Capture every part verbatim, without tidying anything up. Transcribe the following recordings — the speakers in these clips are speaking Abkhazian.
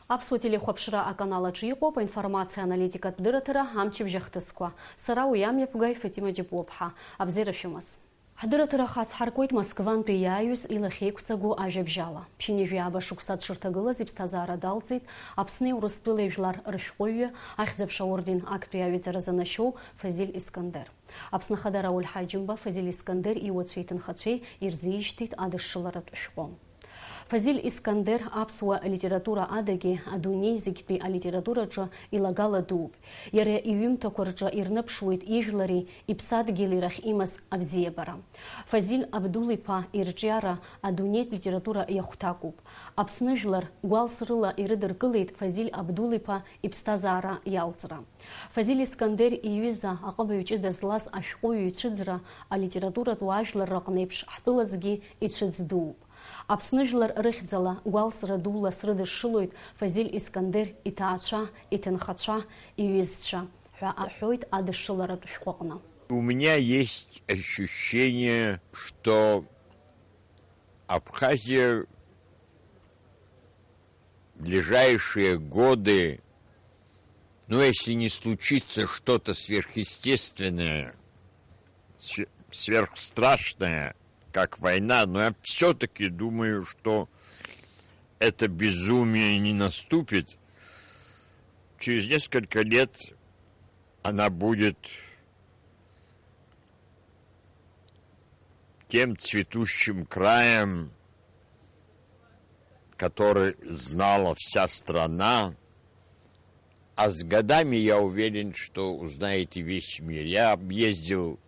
Аԥсуа телехәаԥшра аканал аҿы иҟоуп аинформациа аналитикатә дырраҭара амчыбжь ахҭысқәа. Сара уи амҩаԥгаҩ Фатима Џьапуаԥҳа. Абзиара шәымаз. Ҳдырраҭара хацҳаркуеит Москвантәи иааҩыз илахьеиқәҵагоу ажәабжьала. Ԥшьынҩажәи ааба шықәса дшырҭагылаз иԥсҭазаара далҵит Аԥсни Урыстәылеи жәлар рышәҟәыҩҩы, Ахьӡ-аԥша орден актәи аҩаӡара занашьоу Фазиль Искандер. Аԥсны Ахада Рауль Ҳаџьымба Фазиль Искандер иуацәеи иҭынхацәеи ирзишьҭит адышшыларатә шәҟәы. Фазиль Искандер аԥсуа литература адагьы адунеи зегьтәи алитератураҿы илагала дууп. Иара иҩымҭақәа рҿы ирныԥшуеит ижәлари иԥсадгьыли рахь имаз абзиабара. Фазиль Абдул-иԥа ирҿиара адунеитә литература иахәҭакуп. Аԥсны жәлар гәалсрыла ирыдыркылеит Фазиль Абдул-иԥа иԥсҭазаара иалҵра. Фазиль Искандер иҩыза аҟыбаҩ ҷыда злаз ашәҟәыҩҩы ицәыӡра алитературатә уаажәлар рыҟны еиԥш ҳтәылаӡгьы ицәыӡ дууп. Аԥсны жәлар рыхьӡала гәалсра дула срыдышшылоит Фазиль Искандер иҭаацәа, иҭынхацәа, иҩызцәа ҳәа аҳәоит адышшыларатә шәҟәыҟны. У меня есть ощущение, что Абхазия в ближайшие годы, ну, если не случится что-то сверхъестественное, св- сверхстрашное, как война, но я все-таки думаю, что это безумие не наступит. Через несколько лет она будет тем цветущим краем, который знала вся страна, а с годами, я уверен, что узнаете весь мир. Я объездил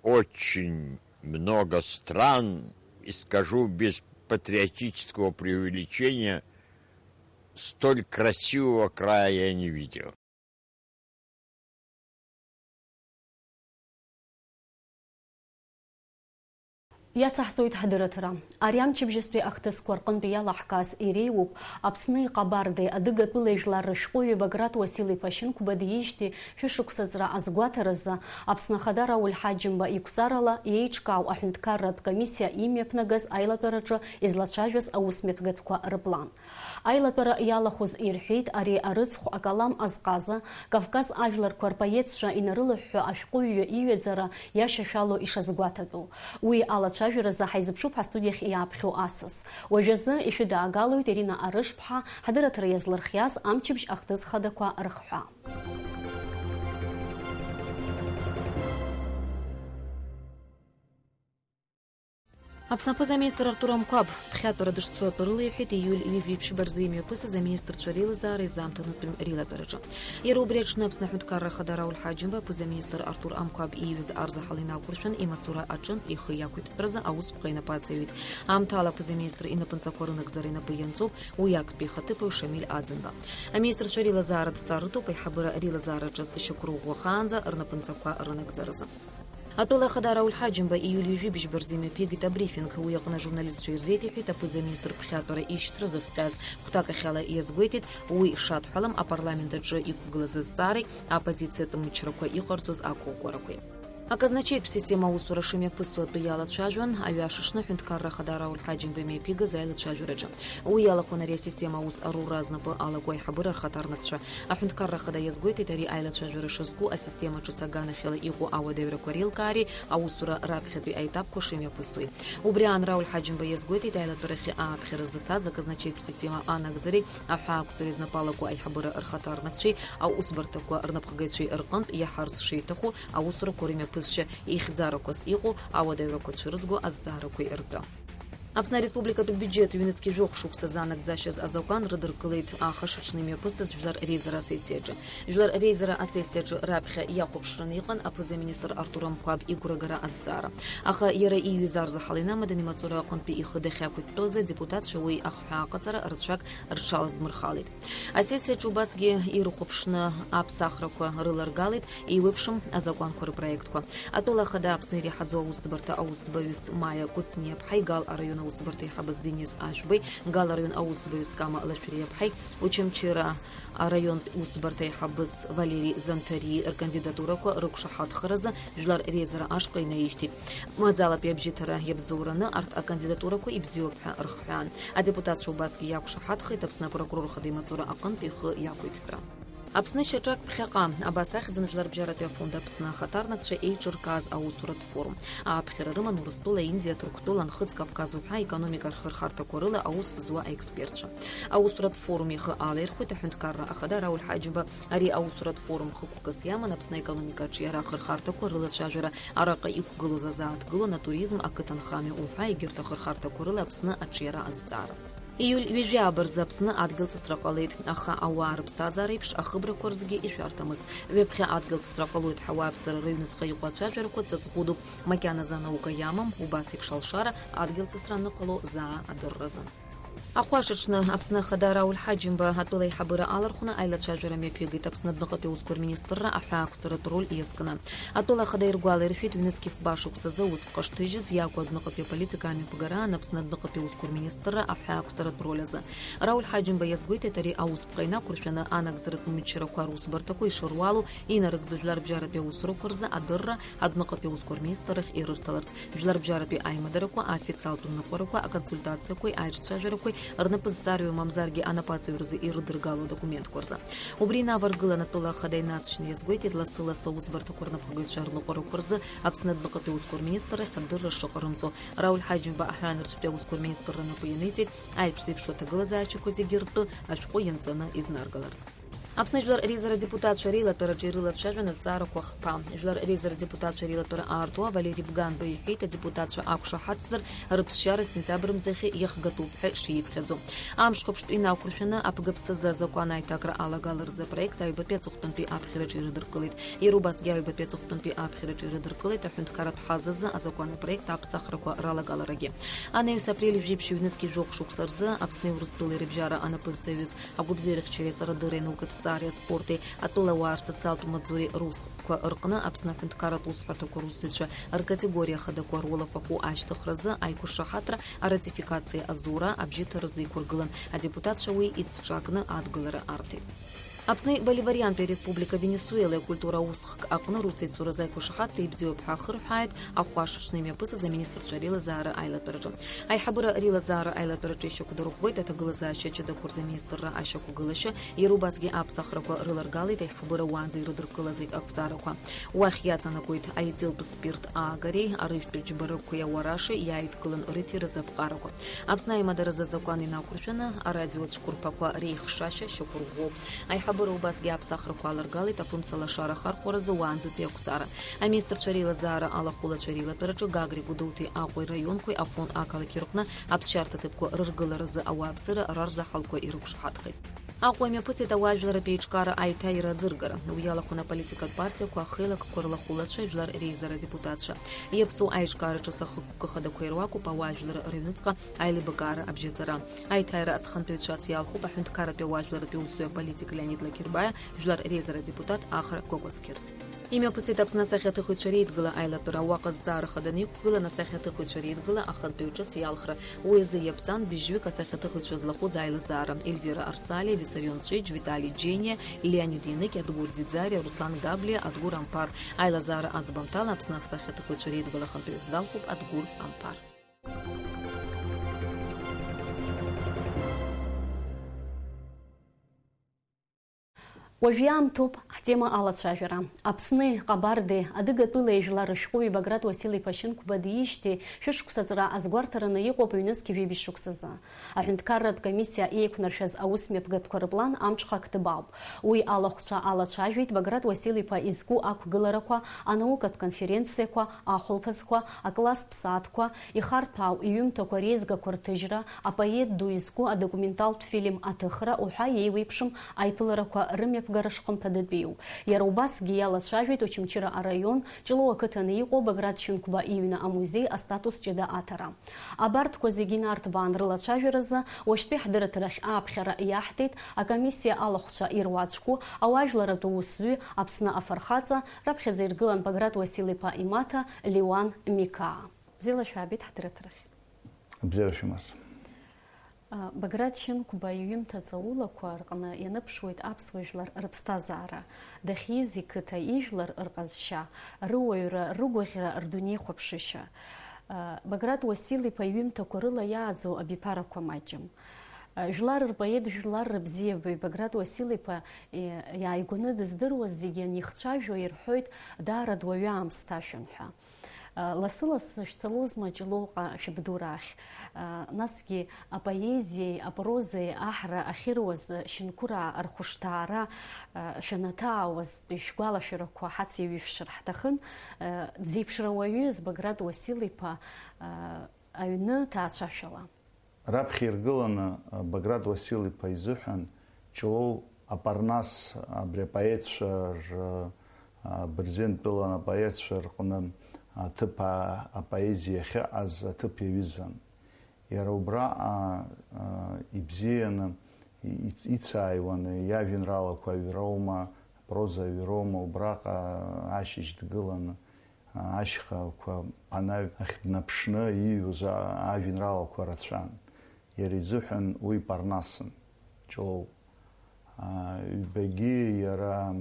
очень много стран, и скажу без патриотического преувеличения, столь красивого края я не видел. Иацаҳҵоит ҳдырраҭара. Ари амчыбжьызтәи ахҭысқәа рҟынтә иалаҳкааз иреиуоуп Аԥсни Ҟабардеи адыгатәылеи жәлар рышәҟәыҩҩы Баграт Уасил-иԥа Шьынқәба диижьҭеи шәышықәса ҵра азгәаҭаразы Аԥсны Ахада Рауль Ҳаџьымба игәҵарала еиҿкаау аҳәынҭқарратә комиссиа имҩаԥнагаз аилатәараҿы излацәажәаз аусмҩаԥгатәқәа рыплан. Аилатәара иалахәыз ирҳәеит ари арыцхә акалам азҟаза, Кавказ ажәларқәа рпоетцәа инарылыҳәҳәо ашәҟәыҩҩы иҩаӡара иашьашәало ишазгәаҭатәу. Уи алацәажәаразы ҳаизыԥшуп ҳастудиахь иааԥхьоу асас. Уажәазы ишәыдаагалоит Ирина Арышԥҳа, ҳдырраҭара иазлырхиаз амчыбжь ахҭыс хадақәа рыхҳәаа. Аԥсны аԥыза-министр Артур Амқәаб ԥхьатәара дышцо атәы рылеиҳәеит ииуль ҩажәи ԥшьба рзы имҩаԥысыз аминистрцәа реилазаара изаамҭанытәым реилатәараҿы. Иара убри аҽны Аԥсны аҳәынҭқарра ахада Рауль Ҳаџьымба аԥыза-министр Артур Амқәаб ииҩыз арзаҳал инақәыршәан, имаҵура аҿынтә ихы иақәиҭтәразы аусԥҟа инапы аҵаҩит. Аамҭала аԥыза-министр инапынҵақәа рынагӡара инапы ианҵоуп уи актәи ихаҭыԥуаҩ Шамиль Аӡынба. Аминистрцәа реилазаара дҵа рыҭоуп, аиҳабыра реилазаара ҿыц ишьақәырӷәӷәахаанӡа рнапынҵақәа рынагӡаразы. Атәыла ахада Рауль Ҳаџьымба ииуль ҩажәи бжьба рзы имҩаԥигеит абрифинг. Уи аҟны ажурналистцәа ирзеиҭеиҳәеит аԥыза-министр ԥхьатәара ишьҭра зыхҟьаз. Хәҭакахьала иазгәеиҭеит, уи шадҳәалам апарламент аҿы иқәгылаз азҵаареи аоппозициатә мчрақәа иҟарҵоз ақәыӷәӷәарақәеи. Аказначеитә система аусура шымҩаԥысуа атәы иалацәажәон аҩашаҽны аҳәынҭқарра ахада Рауль Ҳаџьымба имҩаԥигаз аилацәажәараҿы. Уи иалахәын ари асистема аус арура знапы алаку аиҳабыра рхаҭарнакцәа. Аҳәынҭқарра ахада иазгәеиҭеит, ари аилацәажәара шазку асистема ҿыц аганахьала иҟоу ауадаҩрақәа реилкаареи аусура раԥхьатәи аетапқәа шымҩаԥысуеи. Убри аан Рауль Ҳаџьымба иазгәеиҭеит, аилатәарахьы ааԥхьара зыҭаз аказначеитә система анагӡареи аҳәаақәҵареи знапы алаку аиҳабыра рхаҭарнакцәеи аусбарҭақәа рнапхгаҩцәеи рҟынтә иаҳарс шеиҭаху аусурақәа рымҩаԥысшьа ихьӡарақәас иҟоу ауадаҩрақәа цәырызго азҵаарақәеи ртәы. Аԥсны Ареспубликатә биуџьет ҩнызқь жәохә шықәса занагӡашьаз азакәан рыдыркылеит ахш аҽны имҩаԥысыз Жәлар реизара асессиаҿы. Жәлар реизара асессиаҿы раԥхьа иахәаԥшраны иҟан аԥыза-министр Артур Амқәаб игәрагара азҵаара. Аха иара ииҩыз арзаҳал инамадан имаҵура аҟынтәи ихы дахьақәиҭтәоз адепутатцәа уи ахҳәааҟаҵара рацәак рҽаладмырхалеит. Асессиаҿы убасгьы ирыхәаԥшны аԥсахрақәа рыларгалеит еиуеиԥшым азакәанқәа рыпроектқәа. Атәыла ахада Аԥсны иреиҳаӡоу аусӡбарҭа аусӡбаҩыс Маиа Кәыҵниаԥҳа Игал араион Аусбарҭа аиҳабыс Денис Ашәбеи, Гала араион аусзуҩы Скама Лашәриаԥҳаи, Очамчыра араионтә усбарҭа аиҳабыс Валери Занҭариеи ркандидатурақәа рықәшаҳаҭхаразы жәлар реизара ашҟа инаишьҭит. Маӡалатәи абжьыҭара иабзоураны арҭ акандидатурақәа ибзиоуп ҳәа рхҳәаан. Адепутатцәа убасгьы иақәшаҳаҭхеит Аԥсны апрокурор хада имаҵура аҟынтә ихы иақәиҭтәра. Аԥсны шьаҿак ԥхьаҟа, абас ахьӡын Жәларбжьаратәи афонд Аԥсны ахаҭарнакцәа еиҿыркааз аусуратә форум. Ааԥхьара рыман Урыстәыла, Индиа, Ҭырқәтәыла, Нхыҵ Кавказ уҳәа аекономика рхырхарҭақәа рыла аус зуа аекспертцәа. Аусуратә форум ихы алаирхәеит аҳәынҭқарра ахада Рауль Ҳаџьымба. Ари аусуратә форум хықәкыс иаман Аԥсны аекономика аҿиара ахырхарҭақәа рылацәажәара, араҟа иқәгылоз азааҭгылон атуризм, ақыҭанхамҩа уҳәа егьырҭ ахырхарҭақәа рыла Аԥсны аҿиара азҵаара. Июль ҩажәи ааба рзы Аԥсны адгьыл ҵысра ҟалеит, аха ауаа рыԥсҭазаара еиԥш ахыбрақәа рзгьы ишәарҭамызт. Ҩаԥхьа адгьыл ҵысра ҟалоит ҳәа ауааԥсыра рыҩныҵҟа иҟоу ацәажәарақәа ҵаҵӷәыдуп, макьаназы анаука иамам, убас еиԥш алшара адгьыл ҵысра аныҟало заа адырразы. Ахәашаҽны Аԥсны Ахада Рауль Ҳаџьымба атәыла аиҳабыра алархәны аилацәажәара мҩаԥигеит Аԥсны адәныҟатәи аусқәа рминистрра аҳәаақәҵаратә роль иазкны. Атәыла ахада иргәалаиршәеит, ҩнызқь фба шықәсазы аусԥҟа шҭыжьыз иакәу адәныҟатәи аполитика амҩаԥгараан Аԥсны адәныҟатәи аусқәа рминистрра аҳәаақәҵаратә роль азы. Рауль Ҳаџьымба иазгәеиҭеит, ари аусԥҟа инақәыршәаны анагӡаратә мчрақәа русбарҭақәа ишыруалу инарыгӡо жәларбжьаратәи аусурақәа рзы адырра адәныҟатәи аусқәа рминистррахь ирырҭаларц, жәларбжьаратәи аимадарақәа, аофициалтә ныҟәарақәа, аконсультациақәеи аиҿцәажәарақәеи рнапызҵариуа мамзаргьы анапаҵаҩразы ирыдыргало адокументқәа рзы. Убри инаваргылан атәыла ахада инаҵшьны иазгәеиҭеит, лассы-лассы аусбарҭақәа рнапхгаҩцәа рныҟәарақәа рзы Аԥсны адәныҟатәи аусқәа рминистррахь адырра шыҟарымҵо. Рауль Ҳаџьымба аҳәаанырцәтәи аусқәа рминистрра напы ианиҵеит аиԥш зеиԥшу аҭагылазаашьақәа зегьы ртәы ашәҟәы ианҵаны изнаргаларц. Аԥсны Жәлар реизара адепутатцәа реилатәараҿы ирылацәажәон азҵаарақәа хԥа. Жәлар реизара адепутатцәа реилатәара аартуа Валери Бганба иҳәеит, адепутатцәа ақәшаҳаҭзар, рыԥсшьара сентиабр мзахьы иахгатәуп ҳәа шиԥхьаӡо. Амш хәаԥштә инақәыршәаны, аԥгаԥсазы азакәан аиҭакра алагаларазы апроект аҩбатәи аҵыхәтәантәи аԥхьараҿы ирыдыркылеит. Иара убасгьы аҩбатәи аҵыхәтәантәи аԥхьараҿы ирыдыркылеит аҳәынҭқарратә ҳазазы азакәан апроект аԥсахрақәа ралагаларагьы. Анаҩс апрель жәиԥшь ҩнызқь жәохә шықәса рзы Аԥсни Урыстәылеи рыбжьара анапызҵаҩыз агәабзиарахьчареи аҵарадырреи анаукатә ҭҵаареи аспорти атәылауаа рсоциалтә маҵзуреи русхкқәа рҟны Аԥсны аҳәынҭқарратә усҳәарҭақәа русзуҩцәа ркатегориа ахадақәа руалафахәы ашьҭыхразы аиқәышаҳаҭра аратификациа азура абжьыҭаразы иқәыргылан, адепутатцәа уи изҿакны адгылара арҭеит. Аԥсни Боливариантәи Республика Венесуелеи акультура усхк аҟны русеицуразы аиқәышаҳаҭра ибзиоуп ҳәа ахырҳәааит ахәашаҽны имҩаԥысыз аминистрцәа реилазаара аилатәараҿы. Аиҳабыра реилазаара аилатәараҿы ишьақәдырӷәӷәеит аҭагылазаашьа ҷыдақәа рзы аминистрра ашьақәгылашьа, иара убасгьы аԥсахрақәа рыларгалеит аиҳабыра уаанӡа ирыдыркылаз зегь ақәҵарақәа. Уахь иаҵанакуеит аетилтә спирт аагареи, арыжәтә џьбарақәеи ауарашеи иааидкылан рыҭиразы аԥҟарақәа. Аԥсны аимадаразы азакәан инақәыршәаны, арадиоцәқәырԥақәа реихшашьа шьақәырӷәӷәоуп. Аиҳабыра убасгьы аԥсахрақәа аларгалеит аԥымца лашара ахархәаразы уаанӡатәи ақәҵара. Аминистрцәа реилазаара алахәылацәа реилатәараҿы Гагреи Гәдоуҭеи Аҟәеи раионқәеи Афон ақалақьи рҟны аԥсшьарҭа ҭыԥқәа рыргыларазы ауааԥсыра рарзаҳалқәа ирықәшаҳаҭхеит. Аҟәа имҩаԥысит ауаажәларратә еиҿкаара аиҭаира аӡыргара. Уи иалахәын аполитикатә партиақәа, ахеилакқәа рлахәылацәа, жәлар реизара адепутатцәа. Иаԥҵоу аиҿкаараҿы сахықәкы хадақәа ируакуп ауаажәлар рыҩныҵҟа аилибакаара абжьаҵара. Аиҭаира аҵхантәаҩцәас иалхуп аҳәынҭқарратәи ауаажәларратәи усзуҩ аполитик Леонид Лакербаиа, жәлар реизара адепутат Ахра Гәагәасқьыр. Имҩаԥысит Аԥсны асахьаҭыхыҩцәа реидгыла аилатәара. Уаҟа зҵаара хаданы иқәгылан асахьаҭыхыҩцәа реидгыла ахантәаҩ ҿыц иалхра. Уи азы иаԥҵан быжьҩык асахьаҭыхыҩцәа злахәыз аилазаара: Ельвира Арсалиа, Виссарион Цәеџь, Витали Џьениа, Леонид Ианык, Адгәыр Ӡиӡариа, Руслан Габлиа, Адгәыр Амԥар. Аилазаара аӡбамҭала Аԥсны асахьаҭыхыҩцәа реидгыла ахантәаҩыс далхуп Адгәыр Амԥар. Уажә иаамҭоуп ҳтема алацәажәара. Аԥсни Ҟабардеи адыгатәылеи жәлар рышәҟәыҩҩы Баграт Уасил-иԥа Шьынқәба диижьҭеи шәышықәса ҵра азгәарҭараны иҟоуп ҩнызқь жәибжь шықәсазы. Аҳәынҭқарратә комиссиа еиқәнаршәаз аусмҩаԥгатәқәа рыплан амҽхак ҭбаауп. Уи алахәцәа алацәажәеит Баграт Уасил-иԥа изку ақәгыларақәа, анаукатә конференциақәа, ахәылԥазқәа, акласстә сааҭқәа, ихарҭәаау иҩымҭақәа реизгақәа рҭыжьра, апоет ду изку адокументалтә фильм аҭыхра уҳәа иеиуеиԥшым аиԥыларақәа рымҩаԥгара шхымԥадатәиу. Иара убасгьы иалацәажәеит Очамчыра араион Ҷлоу ақыҭаны иҟоу Баграт Шьынқәба иҩны амузеи астатус ҷыда аҭара. Абарҭқәа зегьы инарҭбаан рылацәажәаразы уажәтәи ҳдырраҭарахь ааԥхьара иаҳҭеит акомиссиа алахәцәа ируаӡәку, ауаажәларатә усзуҩ, Аԥсны афырхаҵа, раԥхьаӡа иргылан Баграт Уасил-иԥа имаҭа Леуан Миқаа. Бзиала шәаабеит ҳдырраҭарахь. Абзиара шәымаз. Баграт Шьынқәба иҩымҭа ҵаулақәа рҟны ианыԥшуеит аԥсуа жәлар рыԥсҭазаара, дахьиз иқыҭа, ижәлар рҟазшьа, рыуаҩра, рыгәаӷьра, рдунеихәаԥшышьа. Баграт Уасил-иԥа иҩымҭақәа рыла иааӡоу абиԥарақәа маҷым. Жәлар рпоет, жәлар рыбзиабаҩ Баграт Уасил-иԥа иааигәаны дыздыруаз зегьы анихцәажәо ирҳәоит, даара дуаҩы аамсҭашәан ҳәа. Лассы-лассы шәцалозма Ҷлоуҟа шәабдура ахь? Насгьы апоезиеи апрозеи аҳра ахьыруаз Шьынқәыраа рхәышҭаара шәанаҭаауаз шәгәалашәарақәа ҳацеиҩышәшар ҳҭахын. Дзеиԥшрауаҩыз Баграт Уасил-иԥа аҩны ҭаацәашәала. Раԥхьа иргыланы Баграт Уасил-иԥа изыҳәан Ҷлоу Апарнас абри апоетцәа р-, Бырзентәыла апоетцәа рҟны аҭыԥ а-, апоезиа ахьыҟаз аҭыԥ иаҩызан. Иара убраҟа ибзианы иц-, ицааиуан иажәеинраалақәа аҩроума, апроза аҩроума, убраҟа ашьыжь дгыланы ашьхақәа ԥанаҩ ахь днаԥшны ииҩуаз ажәеинраалақәа рацәан. Иара изыҳәан уи Парнасын, Ҷлоу. Ҩбагьы иара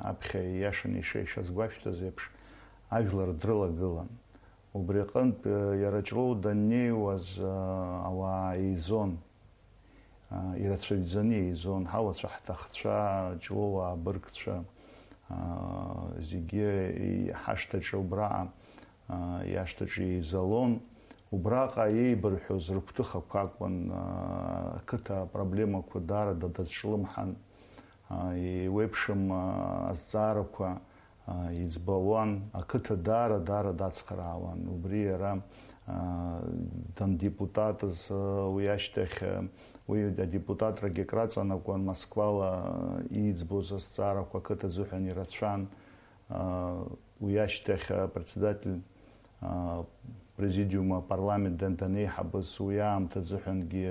аԥхьа ииашаны ишазгәашәҭаз еиԥш ажәлар дрылагылан. Убри аҟынтә иара Ҷлоу даннеиуаз ауаа еизон. Ирацәаҩӡаны еизон, ҳауацәа, ҳҭахцәа, Ҷлоуаа, абыргцәа, зегьы ҳашҭаҿы убраҟа, иашҭаҿы еизалон. Убраҟа еибырҳәоз рыгәҭыхақәа акәын, ақыҭа апроблемақәа даара дазҿлымҳан, еиуеиԥшым азҵаарақәа иӡбауан, ақыҭа даара, даара дацхраауан. Убри иара дандепутатыз, уи ашьҭахь, уи адепутатрагьы акраҵанакуан, Москвала иӡбоз азҵаарақәа ақыҭа азыҳәан ирацәан. Уи ашьҭахь апредседатель, апрезидиума, апарламент данеиҳабыз, уи аамҭа азыҳәангьы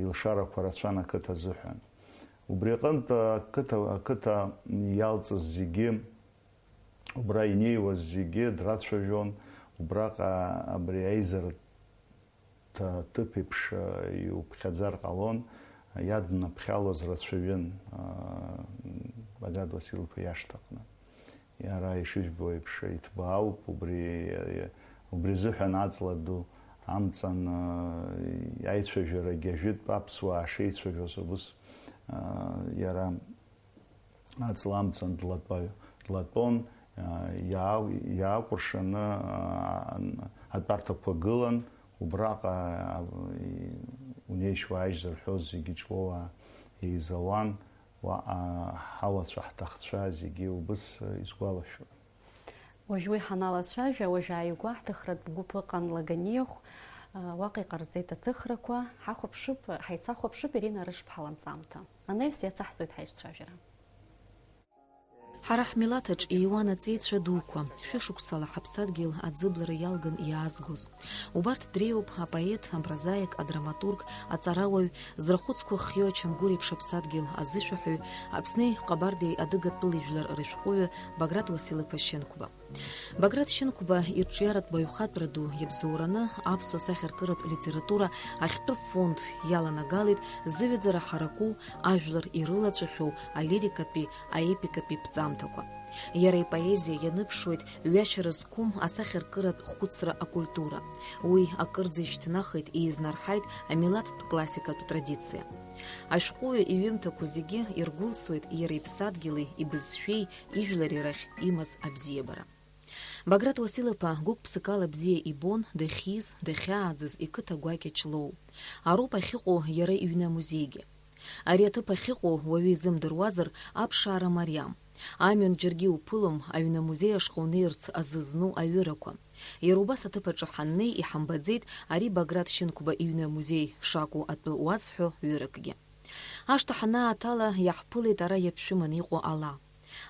илшарақәа рацәан ақыҭа азыҳәан. Убри аҟынтә ақыҭа, ақыҭа иалҵыз зегьы, убра инеиуаз зегьы драцәажәон, убраҟа абри аизаратә ҭыԥ еиԥш иуԥхьаӡар ҟалон, иаднаԥхьалоз рацәаҩын Баграт Уасил-иԥа иашҭаҟны. Иара ишыжәбо еиԥш иҭбаауп, убри, убри азыҳәан аҵла ду амҵан, аицәажәарагьы ажәытә аԥсуаа шеицәажәоз убыс, иара аҵла амҵан длатәа-, длатәон, иаа-, иаакәыршаны атәарҭақәа гылан, убраҟа унеишь уааишь зырҳәоз зегьы Ҷлоуаа еизауан. Уаҟа ҳауацәа, ҳҭахцәа зегьы убыс исгәалашәоит. Уажә уи ҳаналацәажәа, уажә ааигәа ҳҭыхратә гәыԥ ыҟан Лаганиахә, уаҟа иҟарҵеит аҭыхрақәа. Ҳахәаԥшып, ҳаицахәаԥшып Ирина Арышԥҳа ланҵамҭа. Анаҩс иацаҳҵоит ҳаицәажәара. Ҳара ҳмилаҭаҿ ииуан аҵеицәа дуқәа, шәышықәсала ҳаԥсадгьыл аӡыблара иалган иаазгоз. Убарҭ дреиуоуп апоет, апрозаик, адраматург, аҵарауаҩ, зрахәыцқәа хиоу ачамгәыр еиԥш аԥсадгьыл азышәаҳәаҩ, Аԥсни Ҟабардеи адыгатәылеи жәлар рышәҟәыҩҩы Баграт Уасил-иԥа Шьынқәба. Баграт Шьынқәба ирҿиаратә баҩхатәра ду иабзоураны аԥсуа сахьаркыратә литература ахьтәы фонд иаланагалеит зыҩаӡара ҳараку, ажәлар ирылаҵәахьоу алирикатәи, аепикатәи ԥҵамҭақәа. Иара ипоезиа ианыԥшуеит ҩашьара зқәым асахьаркыратә хәыцра акультура. Уи акырӡа ишьҭнахит, еизнарҳаит амилаҭтә классикатә традициа. Ашәҟәыҩҩы иҩымҭақәа зегьы иргәылсуеит иара иԥсадгьыли ибызшәеи ижәлари рахь имаз абзиабара. Баграт Уасил-иԥа гәык-ԥсыкала бзиа ибон дахьиз, дахьааӡаз иқыҭа гәакьа Ҷлоу. Ароуп ахьыҟоу иара иҩны амузеигьы. Ари аҭыԥ ахьыҟоу уаҩы изымдыруазар, аԥшаара мариам. Амҩан џьаргьы иуԥылом, аҩны амузеи ашҟа унеирц азы зну аҩырақәа. Иара убас аҭыԥ аҿы ҳаннеи иҳамбаӡеит ари Баграт Шьынқәба иҩны амузеи шакәу атәы уазҳәо ҩыракгьы. Ашҭа ҳанааҭала, иаҳԥылеит ара иаԥшәыманы иҟоу ала.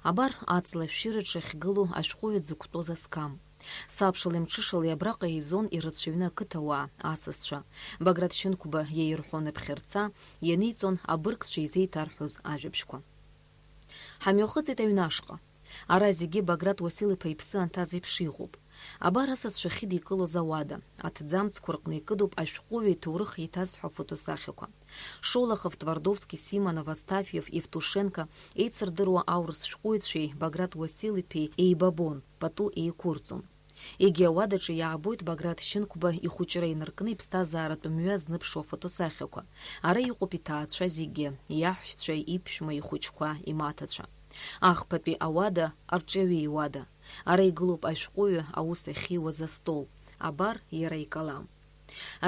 Абар, аҵла ашәшьыраҿы иахьгылоу ашәҟәыҩҩы дзықәтәоз асқам. Сабшалеи мҽышалеи абраҟа еизон ирацәаҩны ақыҭауаа, асасцәа. Баграт Шьынқәба иаирҳәон аԥхьарца, ианиҵон абыргцәа изеиҭарҳәоз ажәабжьқәа. Ҳамҩахыҵит аҩны ашҟа. Ара зегьы Баграт Уасил-иԥа иԥсы анҭаз еиԥш иҟоуп. Абар асасцәа ахьыдикылоз ауада, аҭӡамцқәа рҟны икыдуп ашәҟәыҩҩы иҭоурых еиҭазҳәо афотосахьақәа. Шолохов, Твардовски, Симонов, Астафьев, Евтушенко еицырдыруа аурыс шәҟәыҩҩцәеи Баграт Уасил-иԥеи еибабон, пату еиқәырҵон. Егьи ауадаҿы иаабоит Баграт Шьынқәба ихәыҷра инаркны иԥсҭазааратә мҩа зныбшо афотосахьақәа. Ара иҟоуп иҭаацәа зегьы, иаҳәшьцәа, иԥшәма, ихәыҷқәа, имаҭацәа. Ахԥатәи ауада, арҿиаҩы иуада. Ара игылоуп ашәҟәыҩҩы аус ахьиуаз астол. Абар иара икалам.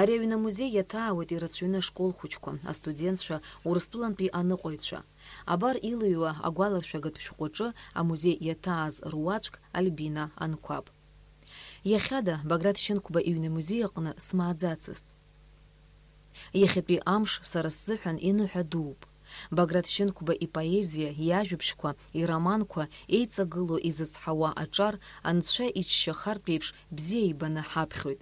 Ари аҩны амузеи иаҭаауеит ирацәаҩны ашкол хәыҷқәа, астудентцәа, Урыстәылантәи аныҟәаҩцәа. Абар илыҩуа агәаларшәагатә шәҟәаҿы амузеи иаҭааз руаӡәк Альбина Анқәаб. Иахьада Баграт Шьынқәба иҩны амузеи аҟны смааӡацызт. Иахьатәи амш сара сзыҳәан иныҳәа дууп. Баграт Шьынқәба ипоезиа, иажәабжьқәа, ироманқәа еиҵагылоу изызҳауа аҿар анцәа иџьшьахартә еиԥш бзиа ибаны ҳаԥхьоит.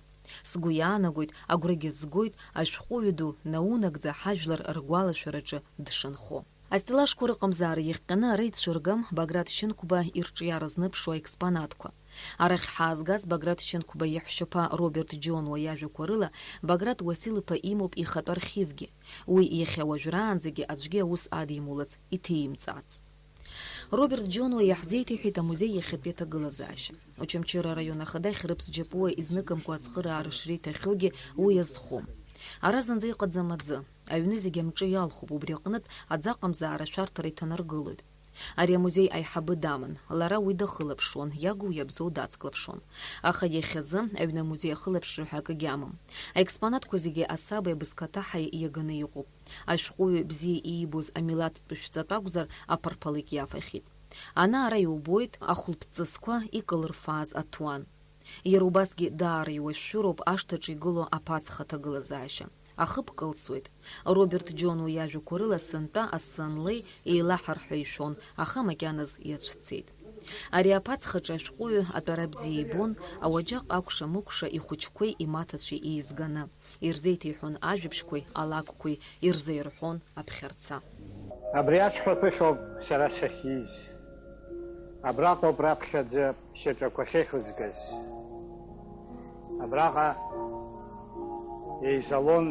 Сгәы иаанагоит, агәрагьы згоит, ашәҟәыҩҩы ду наунагӡа ҳажәлар ргәалашәараҿы дшынхо. Астеллажқәа рыҟамзаара иахҟьаны ара ицәыргам Баграт Шьынқәба ирҿиара зныбшо аекспонатқәа. Арахь ҳаазгаз Баграт Шьынқәба иаҳәшьаԥа Роберт Џьонуа иажәақәа рыла, Баграт Уасил-иԥа имоуп ихатә архивгьы. Уи иахьа уажәраанӡагьы аӡәгьы аус адимулац, иҭеимҵаац. Роберт Џьонуа иаҳзеиҭеиҳәеит амузеи иахьатәи аҭагылазаашьа. Очамчыра араион ахадахь Рыԥс Џьапуа изныкымкәа ацхыраара шриҭахьоугьы уи иазхом. Ара зынӡа иҟаӡам аӡы. Аҩны зегьы амҿы иалхуп, убри аҟнытә аӡы аҟамзаара ашәарҭара иҭанаргылоит. Ари амузеи аиҳабы даман, лара уи дахылаԥшуан, иагу иабзоу дацклаԥшуан. Аха иахьазы аҩны амузеи ахылаԥшра ҳәа акгьы амам. Аекспонатқәа зегьы асаби абызкаҭаҳаи иаганы иҟоуп. Ашәҟәыҩҩы бзиа иибоз амилаҭтә шәҵатә акәзар, аԥарԥалыкь иафахьеит. Ана-ара иубоит ахәылԥҵысқәа икылырфааз аҭуан. Иара убасгьы даара иуашәшәыроуп ашҭаҿы игылоу аԥацха аҭагылазаашьа. Ахыб кылсуеит. Роберт Џьонуа иажәақәа рыла сынтәа асы анлеи еилаҳарҳәа ишәон, аха макьаназ иацәцеит. Ари аԥацхаҿы ашәҟәыҩҩы атәара бзиа ибон, ауаџьаҟ акәша-мыкәша ихәыҷқәеи имаҭацәеи еизганы. Ирзеиҭеиҳәон ажәабжьқәеи алакәқәеи, ирзаирҳәон аԥхьарца. Абри аҽҳәа ԥыхьоуп сара сахьиз. Абраҟоуп раԥхьаӡа шьаҿақәа ахьеихызгаз. Абраҟа еизалон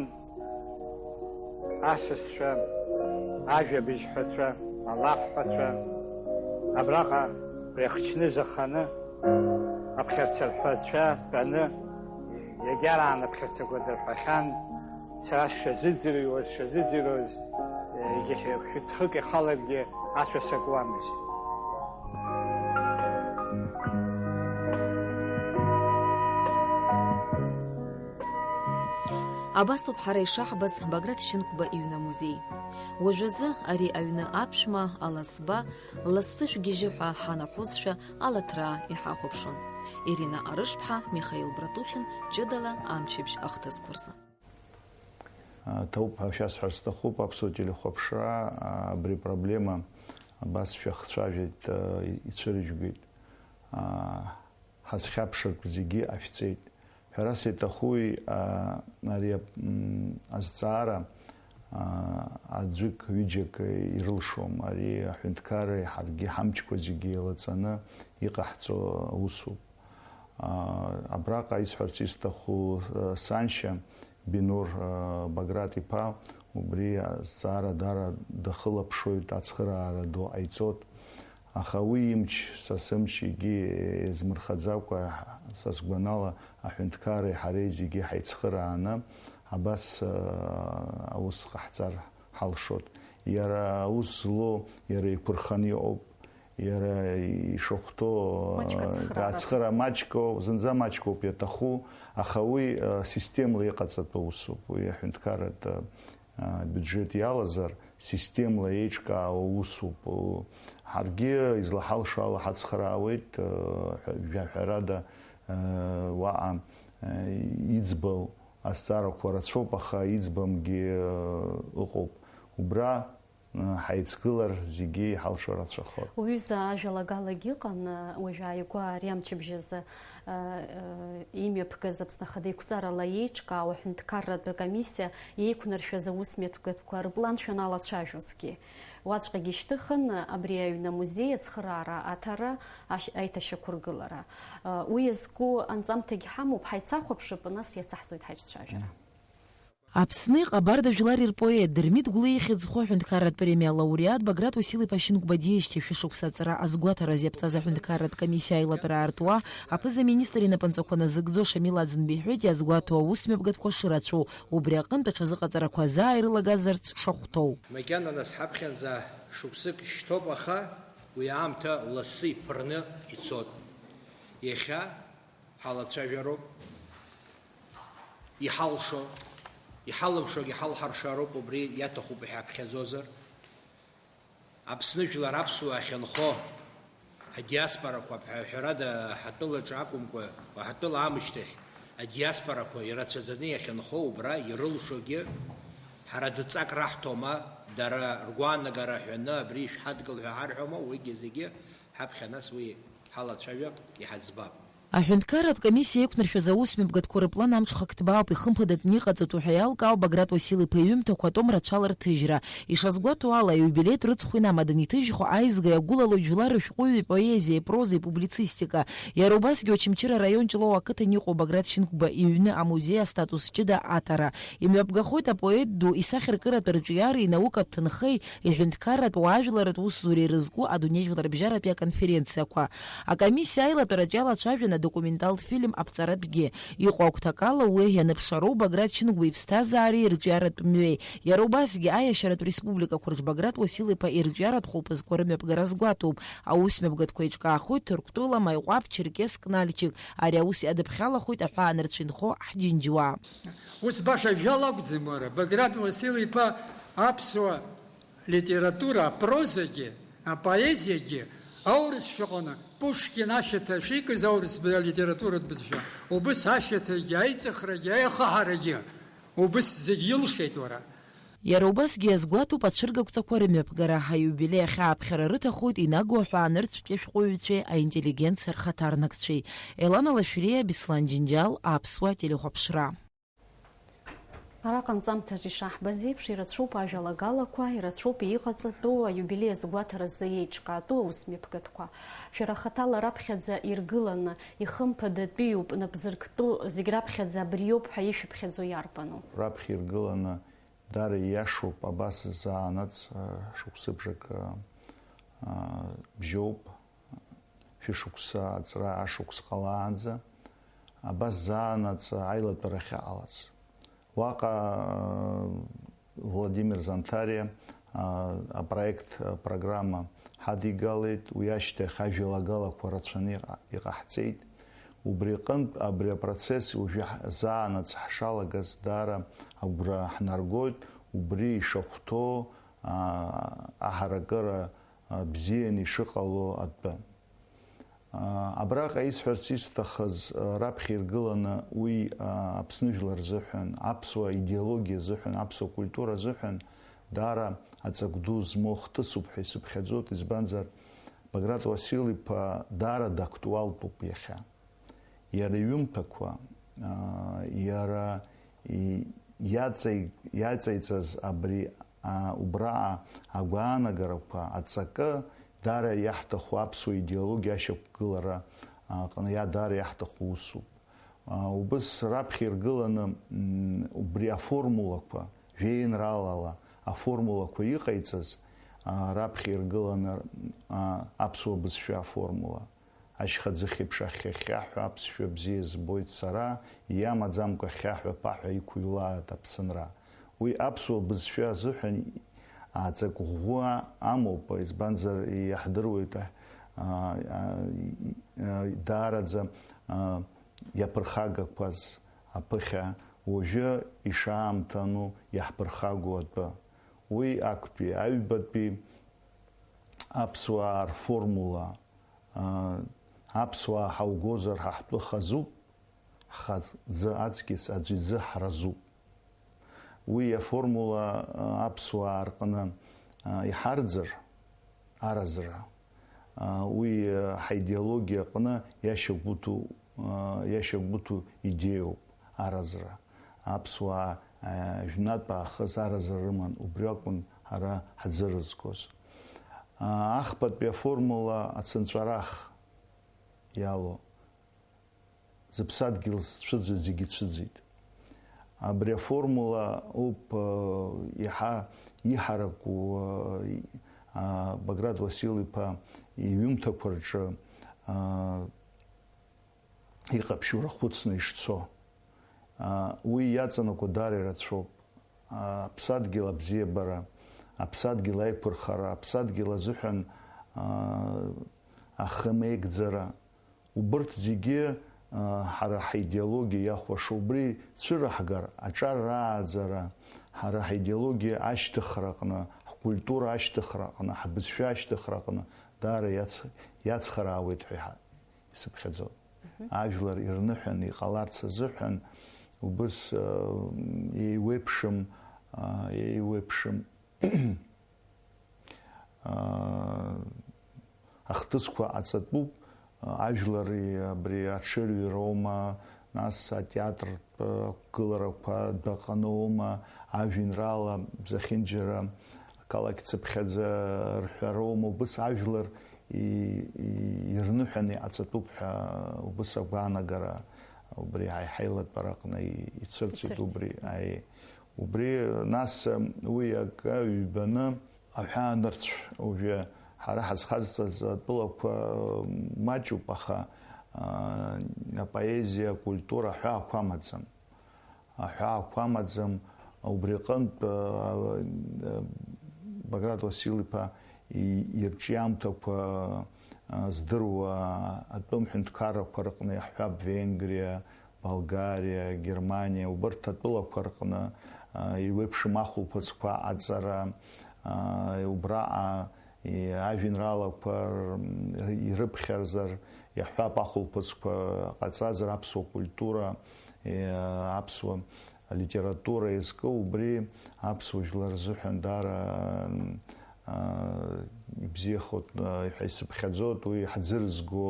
асасцәа, ажәабжьҳәацәа, алафҳәацәа. Абраҟа реихчны зыханы аԥхьарцарҳәацәа тәаны, иагьараан аԥхьарцақәа дырҳәахьан. Сара сшазыӡырҩуаз, сшазыӡырҩуаз, егьа хәшәы ҵхык ихаларгьы ашәа сакуамызт. Абасоуп ҳара ишаҳбаз Баграт Шьынқәба иҩны амузеи. Уажәазы ари аҩны аԥшәма, аласба, лассы шәгьежьы ҳәа ҳанаҳәозшәа алаҭраа иҳахәаԥшуан. Ирина Арышԥҳа, Михаил Братухин, ҷыдала амчыбжь ахҭысқәа рзы. Ҭоуп ҳәа шәасҳәар сҭахуп, аԥсуа телехәаԥшра, абри апроблема абас шәахцәажәеит, ицәырыжәгеит. Ҳазхьаԥшыртә зегьы ашәҵеит. Ҳәарас иаҭахуи, ари азҵаара аӡәык, ҩыџьак ирылшом. Ари аҳәынҭқарреи ҳаргьы ҳамчқәа зегьы еилаҵаны иҟаҳҵо усуп. Абраҟа исҳәарц исҭаху, саншьа Бинур Баграт-иԥа убри азҵаара дара дахылаԥшуеит, ацхыраара ду ҟаиҵоит. Аха уи имч, са сымч, егьи еизмырхаӡакәа са сгәанала аҳәынҭқарреи ҳареи зегьы ҳаицхырааны абас аус ҟаҳҵар ҳалшоит. Иара аус злоу иара иқәырханы иҟоуп. Иара ишахәҭоу, маҷк ацхыраара. Ацхыра маҷкоуп, зынӡа маҷкоуп иаҭаху, аха уи, а, системала иҟаҵатәу усуп, уи аҳәынҭқарратә, а, биуџьет иалазар, системала еиҿкаау усуп. Ҳаргьы излаҳалшо ала ҳацхраауеит, а, ҳәа-, жәаҳәарада, а, уаҟа, а, иӡбау азҵаарақәа рацәоуп, аха иӡбамгьы, а, ыҟоуп. Убра ҳаицгылар зегьы иҳалшо рацәахоит. Уҩыза ажәалагалагьы ыҟан, уажә ааигәа ари амчыбжь азы, э, э, имҩаԥгаз Аԥсны Ахада еиқәҵарала еиҿкаау аҳәынҭқарратә акомиссиа еиқәнаршәаз аусмҩаԥгатәқәа рыплан шәаналацәажәозгьы. Уаҵәҟьагьы ишьҭыхын абри аҩны амузеи ацхыраара аҭара ашь-, аиҭашьақәыргылара. Уи иазку анҵамҭагь ҳамоуп, ҳаицахәаԥшып, нас иацаҳҵоит ҳаиҿцәажәара. Аԥсны иҟабарда жәлар рпоет Дырмит Гәлиа ихьӡ зху аҳәынҭқарратә премиа алауреат Баграт Уасил-иԥа Шьынқәба диижьҭеи шәышықәса аҵара азгәаҭаразы иаԥҵаз аҳәынҭқарратә комиссиа аилатәара артуа, аԥыза-министр инапынҵақәа назыгӡо Шамил Аӡынба иҳәеит иазгәаҭоу аусмҩаԥгатәқәа шырацәоу, убри аҟынтә аҽазыҟаҵарақәа азааирылагазарц шахәҭоу. Макьана нас ҳаԥхьанӡа шықәсык шьҭоуп, аха уи аамҭа лассы иԥырны ицот. Иахьа ҳалацәажәароуп, иҳалшо, иҳалымшогьы ҳалҳаршароуп, убри иаҭахуп иҳаԥхьаӡозар. Аԥсны жәлар аԥсуаа ахьынхо, адиаспорақәа, ҳәарада, ҳатәылаҿы акәымкәа, ҳатәыла аамышьҭахь адиаспорақәа ирацәаӡаны иахьынхо, убра ирылшогьы ҳара дҵак раҳҭома, дара ргәаанагара ҳәаны абри ишәҳадгыл ҳәа ҳарҳәома, уигьы зегьы ҳаԥхьа нас уи ҳалацәажәап, иҳаӡбап. Аҳәынҭқарратә комиссиа иқәнаршәаз аусмҩаԥгатәқәа рыплан амҽхак ҭбаауп, ихымԥадатәны иҟаҵатәу ҳәа иалкаау Баграт Уасил-иԥа иҩымҭақәа атом рацәала рҭыжьра. Ишазгәаҭоу ала, аиубилеитә рыцхә инамаданы иҭыжьхо аизга иагәылалоит жәлар рышәҟәыҩҩы ипоезиа, ипроза, иpubliцистика. Иара убасгьы Очамчыра араион Ҷлоу ақыҭан иҟоу Баграт Шьынқәба иҩны амузеи астатус ҷыда аҭара. Имҩаԥгахоит апоет ду исахьаркыратә арҿиареи инаукатә ҭынхеи, иҳәынҭқарратә, уаажәларратә усзуреи рызку адунеижәларбжьаратәи аконференциақәа. Акомиссиа аилатәараҿ иалацәажәан адокументалтә фильм аԥҵаратәгьы. Иҟоу агәҭакала уи ианыԥшароу Баграт Шьынқәба иԥсҭазаареи ирҿиаратә мҩеи. Иара убасгьы аиашьаратә республикақәа рҿы Баграт Уасил-иԥа ирҿиаратә хәылԥазқәа рымҩаԥгара азгәаҭоуп. Аусмҩаԥгатәқәа еиҿкаахоит Ҭырқәтәыла, Маиҟәаԥ, Черкесск, Нальчик. Ари аус иадыԥхьалахоит аҳәаанырцә инхо ҳџьынџьуаа. Ус баша жәала акәӡам, уара, Баграт Уасил-иԥа аԥсуа литература, апрозагьы, апоезиагьы аурысшәаҟны Пушкин ашьаҭа шикыз аурыс бызшәа, литературатә бызшәа, убыс ашьаҭагьы, аиҵыхрагьы, аихаҳарагьы убыс зегь илшеит, уара. Иара убасгьы иазгәаҭоуп ацәыргақәҵақәа рымҩаԥгара, аиубилеи ахьааԥхьара рыҭахоит инагоу аҳәаанырцәтәи ашәҟәыҩҩцәеи аинтеллигенциа рхаҭарнакцәеи. Елана Лашәриа, Беслан Џьынџьал, Аԥсуа телехәаԥшра. Араҟа анҵамҭаҿ ишаҳбаз еиԥш, ирацәоуп ажәалагалақәа, ирацәоуп иҟаҵатәу аиубилеи азгәаҭаразы еиҿкаатәу аусмҩаԥгатәқәа. Шәара хаҭала раԥхьаӡа иргыланы, ихымԥадатәиуп, напзырктәу, зегь раԥхьаӡа абриоуп ҳәа ишәыԥхьаӡо иарбану? Раԥхьа иргыланы, дара ииашоуп, абас заанаҵ, а, шықәсыбжак, а, а, бжьоуп. Шәышықәса аҵра ашықәс ҟалаанӡа, абас заанаҵ аилатәара ахьаҟалаз. Уаҟа, э, Владимир Зантариа, э, апроект, э, программа ҳадигалеит, уи ашьҭахь ажәалагалақәа рацәаны иҟа-, иҟаҳҵеит. Убри аҟынтә, абри апроцесс уажәы ҳ-, заанаҵ ҳшалагаз даара агәра ҳнаргоит, убри ишахәҭоу, а, аҳаракыра, а, бзианы ишыҟало атәы. Абраҟа исҳәарц исҭахыз, раԥхьа иргыланы уи Аԥсны жәлар рзыҳәан, аԥсуа идеологиа азыҳәан, аԥсуа культура азыҳәан даара аҵак ду змоу хҭысуп ҳәа исыԥхьаӡоит, избанзар, Баграт Уасил-иԥа даара дактуалтәуп иахьа. Иара иҩымҭақәа, иара и-, иаҵеи-, иаҵеиҵаз абри, а, убраҟа агәаанагарақәа, аҵакы, даара иаҳҭаху аԥсуа идеологиа ашьақәгылара аҟны иа-, даара иаҳҭаху усуп. А, убыс раԥхьа иргыланы, м, убри аформулақәа, жәеинраалала аформулақәа иҟаиҵаз, а, раԥхьа иргыланы, а, аԥсуа бызшәа аформула. Ашьха ӡыхь еиԥш ахьхьа-хьхьаҳәа аԥсшәа бзиа збоит сара, иамаӡамкәа хьхьаҳәа-ԥаҳәа иқәыҩлааит аԥсынра. Уи аԥсуа бызшәа азыҳәан аҵак ӷәӷәа амоуп, избанзар, иаҳдыруеит, а, а, а, даараӡа, а, иаԥырхагақәаз аԥыхьа, уажәы ишаамҭану иаҳԥырхагоу атәы. Уи актәи, аҩбатәи аԥсуаа рформула, аа, аԥсуаа ҳаугозар, ҳа ҳтәы хазуп, ҳхазы аҵкьыс аӡә изы ҳразуп. Уи аформула, аа, аԥсуаа рҟны, аа, иҳарӡыр, аразра, аа, уи, аа, ҳаидеологиа аҟны иашьагәыҭу, аа, иашьагәыҭу идеиоуп аразра. Аԥсуаа, аа, жәнатә аахыс аразра рыман, убри акәын ҳара ҳаӡы рызгоз. Ахԥатәи аформула ацынҵәарах иалоу, зыԥсадгьыл зцәыӡыз зегьы цәыӡит. Абри аформула ауп, э, иаҳа иҳараку, э, а, Баграт Уасил-иԥа иҩымҭақәа рҿы, а, иҟаԥшьура хәыцны ишцо. А, уи иаҵанакуа даара ирацәоуп. А, аԥсадгьыл абзиабара, аԥсадгьыл аиқәырхара, аԥсадгьыл азыҳәан, а, ахы меигӡара, убырҭ зегьы, а, ҳара ҳаидеологиа иахәаша, убри цәыраҳгар, аҿар рааӡара, ҳара ҳаидеологиа ашьҭыхраҟны, ҳкультура ашьҭыхраҟны, ҳбызшәа ашьҭыхраҟны даара иац-, иацхраауеит ҳәа иҳа-, исыԥхьаӡоит. Мгм. Ажәлар ирныҳәан иҟаларц азыҳәан убыс, а, еиуеиԥшым, а, еиуеиԥшым аа, ахҭысқәа ҟаҵатәуп, ажәлари абри аҽырҩроума, нас атеатртә ақәгыларақәа дәаҟаноума, ажәеинраала зехьынџьара ақалақь цыԥхьаӡа рҳәароума, убыс ажәлар и-, и-, ирныҳәаны иҟаҵатәуп ҳәа убыс агәаанагара убри ҳаи-, ҳаилатәараҟны и-, ицәырҵит. Ицәырҵит. Убри, аи, Убри, нас, уи акы ҩбаны, аҳәаанырцә, уажәы ҳара ҳазхазҵаз атәылақәа маҷуп, аха, а, апоезиа, акультура аҳәаақәа амаӡам. Аҳәаақәа амаӡам, убри аҟынтә, а, а, Баграт Уасил-иԥа и-, ирҿиамҭақәа, а, здыруа атәым ҳәынҭқаррақәа рыҟны иаҳҳәап, Венгриа, Болгариа, Германиа, убарҭ атәылақәа рҟны, а, еиуеиԥшым ахәылԥыцқәа аҵара, а, убраҟа, и-, ажәеинраалақәа р-, ирыԥхьарзар, иаҳҳәап, ахәылԥыцқәа ҟаҵазар, аԥсуа культура, и-, аԥсуа литература иазку, убри аԥсуа жәлар рзыҳәан даара, а, ибзиахоит, а, ҳәа исыԥхьаӡоит, уи ҳӡы рызго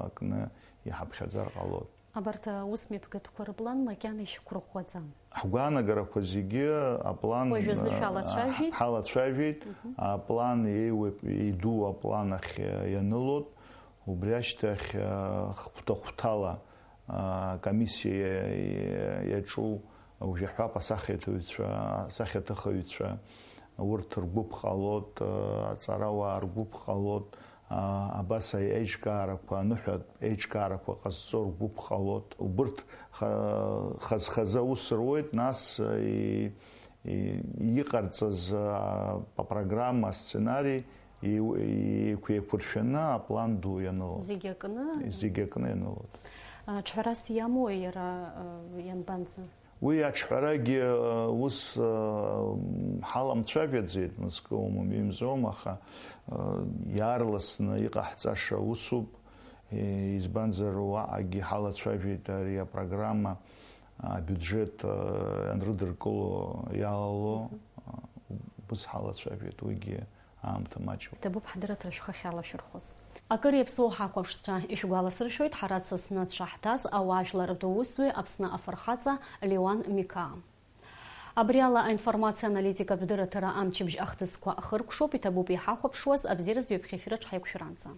акны иҳаԥхьаӡар ҟалоит. Абарҭ аусмҩаԥгатәқәа рыплан макьана ишьақәырӷәӷәаӡам. Ҳгәаанагарақәа зегьы аплан, уажәазы а, шәалацәажәеит? Ҳалацәажәеит. Мгм. Аплан еиуеип-, еидуу аплан ахь ианылоит. Убри ашьҭахь, а, хәҭа-хәҭала, а, комиссиа иа-, иаҿу, уажә иаҳҳәап, асахьаҭыҩцәа, асахьаҭыхыҩцәа, урҭ ргәыԥ ҟалоит, а, аҵарауаа ргәыԥ ҟалоит, а, абас аи-, аиҿкаарақәа, аныҳәатә еиҿкаарақәа ҟазҵо ргәыԥ ҟалоит. Убырҭ ха-, хаз-хазы аус руеит, нас, и-, и-, иҟарҵаз, а, апрограмма, асценари еиу-, еиқәеиқәыршәаны аплан ду ианылоит. Зегь акны? Зегь акны ианылоит. А, ҿҳәарас иамои иара, а, ианбанӡа? Уи аҿҳәарагьы, а, ус, а, ҳаламцәажәаӡеит, мызкы умам, ҩымзом, аха, а, иаарласны иҟаҳҵаша усуп. Е, избанзар, уаҟагьы ҳалацәажәеит ари апрограмма, абиуџьеҭ, а, анрыдыркыло иалало, Мгм. а, убыс ҳалацәажәеит, уигьы аамҭа маҷуп. Иҭабуп ҳдырраҭара шәхахьала шәырхәыз. Акыр иаԥсоу ҳахәаԥшцәа, ишәгәаласыршәоит, ҳара Аԥсны дшаҳҭаз ауаажәлар русзуҩ Аԥсны афырхаҵа Леуан Миқаа. Абри ала аинформациа аналитикатә дырраҭара амчыбжь ахҭысқәа ахыркәшоуп, иҭабуп иҳахәаԥшуаз, абзиаразы ҩаԥхьа ефираҿ ҳаиқәшәаранӡа.